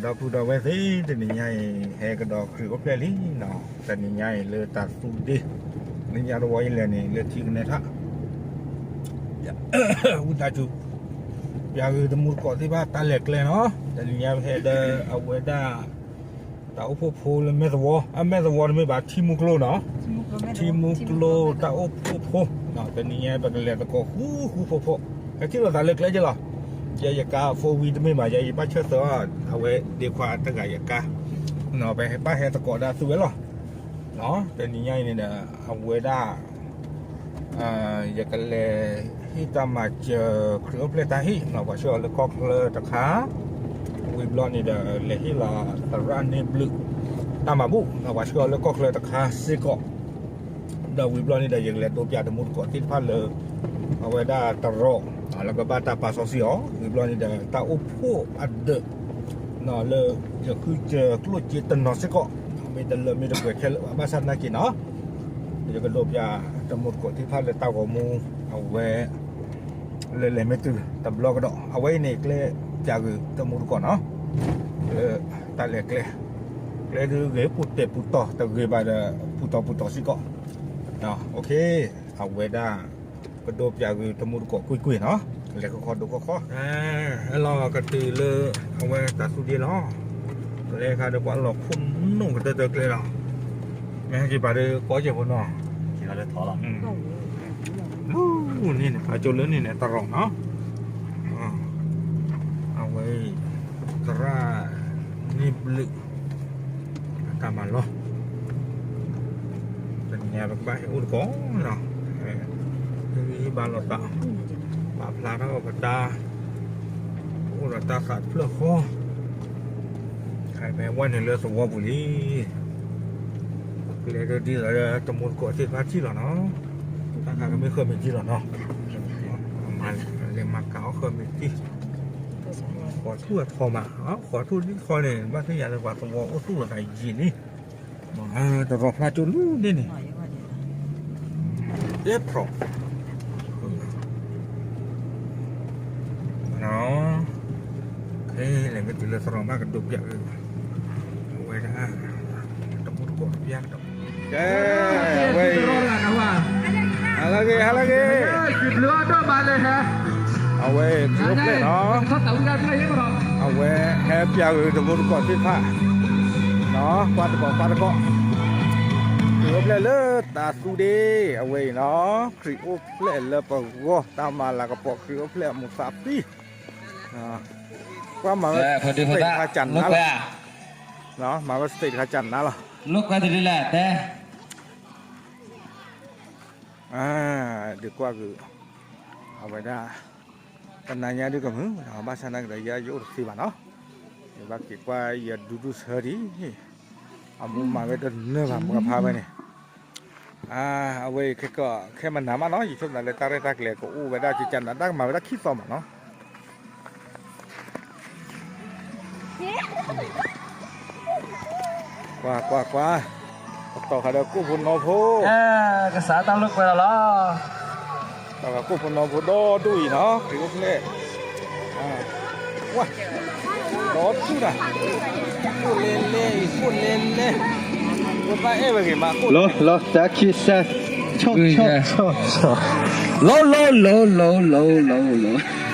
ဒီပုၢ်ဒီဝဲၢ်သ့ၣ် တနံၤညါအံၤ ဟဲကဒီးခရံာ်အိၣ်ဖျဲၣ်လံနီၤ, တနံၤညါအံၤလၢတၢ်သူဒ့ လၢညါတဝီအံၤလဲၣ်န့ၣ် လၢထံကနဲထး ဝံသးစူၤ ပၠးဂ့ၤတမူတကိးသ့ၣ်တဖၣ်တၢ်လဲၤကျဲနီၤ, တနံၤညါပဟဲဒီးအဝဲဒၣ် တၢ်အိၣ်ဖှိၣ်ဖိလၢမဲၢ်သဝီ, အမဲၢ်သဝီတမ့ၢ်ဘၣ် ထံမူကျိနီၤ, ထံမူကျိတၢ်အိၣ်ဖှိၣ်ဖိ, တနံၤညါပကလဲၤသကိးဃူဃူဖိးဖိး, ဟဲထံၣ်လိာ်သးလၢကျဲက့လီၤ, ယဲယကါ four wheel တမ့ၢ်ဘၣ် ယဲယဘၣ်ဆၢသၢအီၤ အဝဲဒ့ခွါတဂၤယကါ, ပဘၣ်ဟဲသကိးဒၣ်သုဝဲလီၤ, တနံၤညါအံၤန့ၣ်ဒီး အဝဲဒၣ် ယကလဲၤဟ့ၣ်တၢ်မၤစၢၤခရံာ်အိၣ်ဖျဲၣ်တၢ်ဟ့ၣ်နီၤ, ပှၤဆှၢအီၤလၢကီၢ်ချၢတခါ, ဝံၤဘျီန့ၣ်ဒီး လဲၤဟ့ၣ်လီၤသရၣ်န့ၢ်ဘျုး တၢ်မၤဘူၣ်နီၤ, ပှၤဆှၢအီၤလၢကီၢ်ချၢတခါစ့ၢ်ကီး, ဒီးဝံၤဘျီန့ၣ်ဒီး ယကလဲၤဒိးပၠးတမူတကိးသ့ၣ်တဖၣ်လၢ အဝဲဒၣ်တရီး လၢကဘၣ်တၢ်ပာ်စီဆှံအီၤ, ဝံၤဘျီန့ၣ်ဒီး တၢ်အိၣ်ဖှိၣ်အဒၢး လၢယဃုစၢၤကျိၣ်စ့တနီၤစ့ၢ်ကီး, မ့ၢ်တလၢမ့ၢ်တပှဲၤခဲလၢာ်ဘၣ်ဆၣ်သနာ်က့နီၤ, ယကဒိးပၠးတမူတကိးသ့ၣ်တဖၣ်လၢတၢ်ဂီၤမူ အဝဲ လၢလဲၤမ့ၢ်တုၤတဘျီကဒီး, အဝဲအံၤန့ၣ် ကျဲပၠးဂ့ၤတမူတကိးနီၤ, လၢတၢ်လဲၤကျဲ, ကျဲဒုးဂ့ၤပူၤတဲာ်ပူၤတီၤတဂ့ၤဘၣ်ဒီး ပူၤတီၤပူၤတီၤစ့ၢ်ကီး, အဝဲဒၣ် ကဒိးပၠးဂ့ၤတမူတကိးကွ့ၢ်ကွ့ၢ်နီၤ, လဲၤခီခီဒိခီခီ, ဟဲလီၤကတုၤလၢအဝဲတၢ်သူဒ့လီၤ, လဲၤခါဒီးပှၤလီၤခိၣ်နူာ်ကတၢၢ်တၢၢ်ကျဲလီၤ, မ့ၢ်ဟဲက့ၤပာ်ဒီးကီစဲးဖိနီၤ, လၢထီလီၤ လၢန့ၣ်န့ၣ် ဖးကၠိလၢန့ၣ်န့ၣ် တရီးနီၤ, အဝဲ သရၣ်န့ၢ်ဘျုး အတၢ်မၤလီၢ်, တနံၤညါပကဘၣ်ဟဲအိၣ်တကိးနီၤ, ဟ့ၣ်ဂံၢ်ဟ့ၣ်ဘါလိာ်သး, ပာ်ဖျါထီၣ်ပတၢ်, ပအိၣ်ဒီးတၢ်သးတဖျၢၣ်ဃီ, ပဟဲဝဲန့ၣ်လၢသဝီပူၤလံ ကျဲဒ်သိးလၢတမူတကိးသ့ၣ်တဖၣ်ထံၣ်လီၤနီၤ, တၢ်ခါကမ့ၢ်ဃၢၤမ့ၢ်ထံလီၤနီၤ, လဲၤမၤကၤအီၣ်ဃၢၤမ့ၢ်ထံ, ဃီထူၣ်အထီမး, ဃီထူၣ်ဒ်ခီန့ၣ် ဘၣ်သ့ၣ်ညါလၢပှၤသဝီအိၣ်သူၣ်လီၤသးယံာ်လံ, တရီးဖျါကၠိလူၤဒ်န့ၣ်, တဲဖျီ လဲၤမ့ၢ်တုၤလၢသရီးဘၣ်ကဒိးပၠးအီၤ, အဝဲဒၣ် တမူတကိးတပျၢ်ကဒီး, ကဲ, အဝဲအံၤ, ဟါလၢအဂ့ၤ ဟါလၢအဂ့ၤ, အဝဲခရံာ်အိၣ်ဖျဲၣ်နီၤ, အဝဲဟဲပၠးဂ့ၤတမူတကိးသ့ၣ်တဖၣ်, ကွၢ်တကိးကွၢ်တကိး, ခရံာ်အိၣ်ဖျဲၣ်လၢတၢ်သူဒ့ အဝဲအံၤနီၤ, ခရံာ်အိၣ်ဖျဲၣ်လၢပဂီၢ် တၢ်မၤလၤကပီၤခရံာ်အိၣ်ဖျဲၣ်အမူးသးသံ ကွၢ်မၤဝဲ stage တခါကၢ်နါလီၤ, မၤဝဲ stage တခါကၢ်နါလီၤ, ဒုးကွၢ်ဂ့ၤ အဝဲဒၣ် တနၤညါဒုးကမုာ် ဘၣ်ဆၣ်သနာ်က့ဒီး ယဲယအိၣ်တသ့ဘၣ်နီၤ, ယဘၣ်က့ၤကွၢ်ယဒူဒူဆၢဒံး, အမူးမၤဝဲတနၢၤဘၣ် မူးကဖါဝဲန့ၣ် အဝဲအံၤခဲကီး ခဲမနၤမးနီၤ, ယဆိကမိၣ်လၢတၢ်ရဲၣ်တၢ်ကျဲၤကအိၣ်ဝဲဒၣ် ကကနၤ တၢ်ကမၤဝဲဒၣ်ခံသီမးနီၤ, ကွၢ်ကွၢ်ကွၢ်, ပတီၢ်ဃာ်ဒီးကိၣ်ဖိနီဖိ, ကစးတၢ်လိာ်ကွဲလီၤလီၤ, ပတီၢ်ဃာ်ကိၣ်ဖိနီဖိဒီဒူၣ်အံၤနီၤ, ခရံာ်အိၣ်ဖျဲၣ် ဝါ, ဒီဒူၣ်တၢ်, ကိၣ်လဲလဲအံၤ ကိၣ်လဲလဲ, ဝဲဘၣ်အဲၣ်ဝဲဂ့ၤမး ကိၣ်, လီၤတၢ်ခံစဲး, လီၤလီၤလီၤလီၤလီၤလီၤလီၤလီၤ,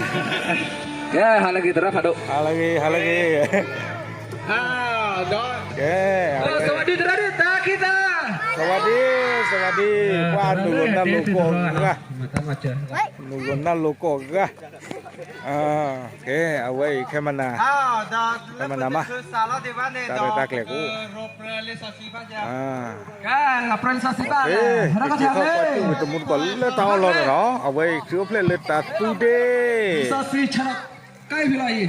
ကဲ ဟါလၢအဂ့ၤ သရၣ်ဖးဒိၣ်, ဟါလၢအဂ့ၤ ဟါလၢအဂ့ၤ, ကဲ, သဝးဒံ သရၣ်ဒံ တၢ်ခံသၢ, သဝးဒံ သဝးဒံ, ပှၤနုာ်လီၤနၢ်လိၤကိးဂၤ, နုာ်လီၤနၢ်လိၤကိးဂၤ, ကဲ အဝဲအံၤခဲမနၤ, ခဲမနၤမး, တၢ်ရဲၣ်တၢ်ကျဲၤကအိၣ်, ကဲ, ယက့ၤထီၣ်ကွၢ်တူၢ်မုၢ်တမူတကိးလၢတၢ်အီၣ်လီၢ်ဒီးနီၤ, အဝဲအံၤခရံာ်အိၣ်ဖျဲၣ်လၢတၢ်သူဒ့ တရီးန့ၣ်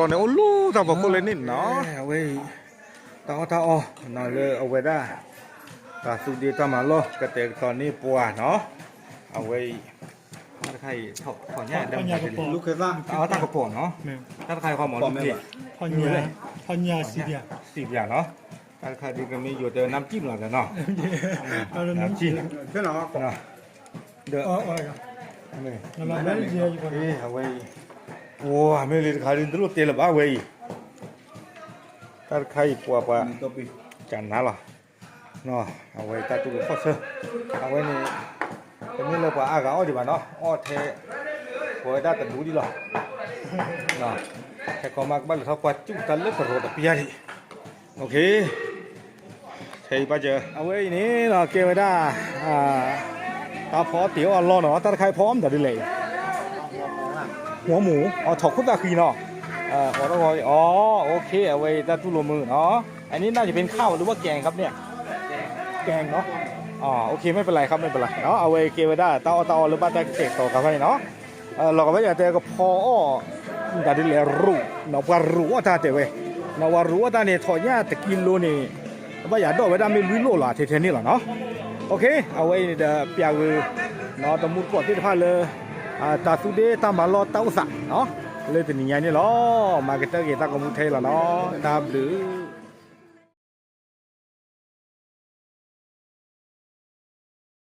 အိၣ်လူၤတၢ်ဖီခိၣ်လၢန့ၣ်နီၤ, အဝဲအံၤ တၢ်အီၣ်တၢ်အီနီၤ လၢအဝဲဒၣ် တၢ်သူဒ့တၢ်မၤလီၢ် ကတဲာ်ကတီၤန့ၢ်ပှၤနီၤ, အဝဲအံၤ တၢ်တခါအံၤ ဖီညါ တၢ်အီၣ်တၢ်ကပီၤနီၤ, တၢ်တခါအံၤ ဖီမီၤလၢ ဖီညါ စံးပၠးနီၤ, တၢ်တခါဒ်ကမ့ၢ်ယိၤတဲဝဲ နၢ်ပကံၣ်မလီၤနီၤ, နၢ်ပကံၣ် ဒီး အဝဲအံၤ ပှၤမ့ၢ်လံတခါဒ် တလိၣ်တဲလၢၤဘၣ်ဝဲအံၤ, တၢ်တခါအံၤပှၤပှၤ ကနၤလီၤ. အဝဲတၢ်တူၢ်လိာ်ခီၣ်ဆၢ အဝဲန့ၣ် တမ့ၢ်လၢပှၤအါဂၤအီၣ်ဒံးဘၣ်နီၤ အီၣ်ထဲ ပဝဲဒၣ်တဒူဒံးလီၤ. ခဲကီးမးကဘၣ်လဲၤထီၣ်ကွၢ်စူၣ်တၢ်လၢကရီတပျၢ်ဒံး ခဲအံၤဘၣ်စၢၤ အဝဲအံၤန့ၣ် ကဲဝဲဒၣ် တၢ်ဖီအီၣ်တ့ၤအီၣ်အလီၢ်နီၤ တၢ်တခါအံၤဖီအီၣ်မတၤဒ်လဲၣ်အံၤ ဃီမူၣ် အထီၣ်ခိၣ်သၣ်ဃံနီၤ အဝဲ အဝဲအံၤတၢ်တူၢ်လိာ်မုာ်နီၤ อันนี้น่าจะเป็นข้าวหรือว่าแกงครับเนี่ย แกงเนาะ โอเค ไม่เป็นไรครับ ไม่เป็นไรเนาะ အဝဲကဲဝဲဒၣ်တၢ်အီၣ်တၢ်အီလၢဘၣ်တၢ်ကတဲာ်ကတီၤကဖၣ်န့ၣ်နီၤ လီၤကဘၣ်ယၤတဲကဖီအီၣ် တၢ်ဒ်လဲၣ်ရူး ပှၤရူးအီၣ်တၢ်တဲဝဲ ပှၤရူးအီၣ်တၢ်န့ၣ် ထီၣ်ညၣ်တကံလိန့ၣ် ဘၣ်ယၤဒီၣ်ဝဲဒၣ်မ့ၢ်လွံၢ်လိၣ်လီၤ ထဲထဲန့ၣ်လီၤနီၤ အဝဲအံၤန့ၣ်ဒီးပျၢ်ဂ့ၤ တမူတကိးသ့ၣ်တဖၣ်လၢ တၢ်သူၣ်ဒ့တၢ်မၤလီၢ်တၢ်အိၣ်သး လၢတနံၤညါန့ၣ်လီၤ မၤကတၢၢ်က့ၤတၢ်ဂီၤမူထဲအံၤလီၤနီၤ တၢ်ဘျုး